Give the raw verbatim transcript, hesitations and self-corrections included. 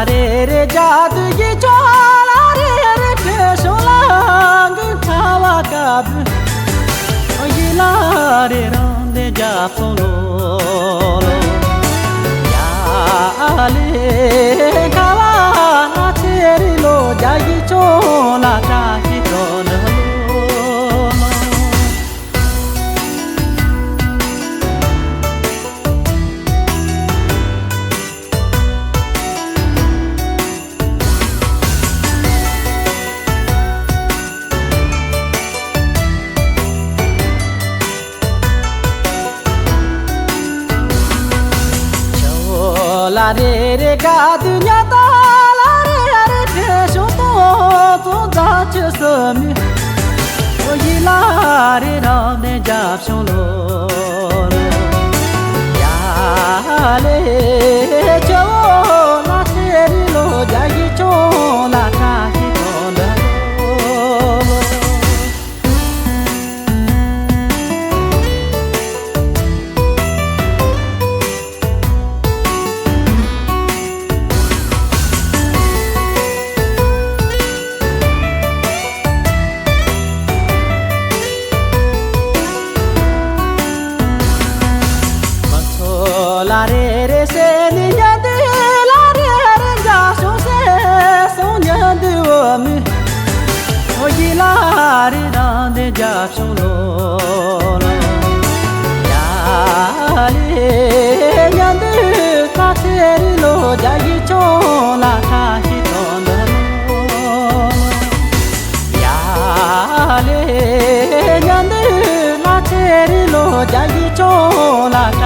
རེ་རེ་རྒྱ་དུ་ཡི་ཅོ་ལ་རེ་རེ་དྲི་ཤོ་ལ་གི་ཁ་བ་ཀ་བུ་ཡི་ལ་རེ་རང་དེ་རྒྱ་སོང་ལོ་ལོ། ཡ་ལེ་ཁ་བ་ལ་ཚེ་རི་ལོ་རྒྱ་ཡི་ཅོ་ལ་ཀ་ཧི་ཏོ་ནི་ལོ་ལོ། ལ་རེ་རེ་ག་དུ་ཉ་ད་ལ་རེ་རེ་དྲི་ཤོ་ཏོ་ཏོ་ཛ་ཅི་སི་མི། ཨོ་ཡི་ལ་རེ་རང་ནས་རྒྱབ་བྱུང་ལོ། ཡ་ལེ་ཅོ་ལ་ཚེ་རི་ལོ་རྒྱ་ཡི་ཅོ་ལ་ཀ་ཧི་ཏོ་ལ་ལོ། ལ་རེ་རེ་སེ་ནི་ཉ་དི་ལ་རེ་རེ་འཇའ་ཤོང་སེ་སོང་ཉ་དི་བ་མི། ཨོ་ཡི་ལ་རེ་རང་དེ་རྒྱབ་བྱུང་ལོ་ལོ། ཡ་ལེ་ཉ་དི་ཁ་ཚེ་རི་ལོ་རྒྱ་ཡི་ཅོ་ལ་ཁ་ཧི་ཏོ་འདི་ལོ། ཡ་ལེ་ཉ་དི་ལ་ཚེ་རི་ལོ་རྒྱ་ཡི་ཅོ་ལ་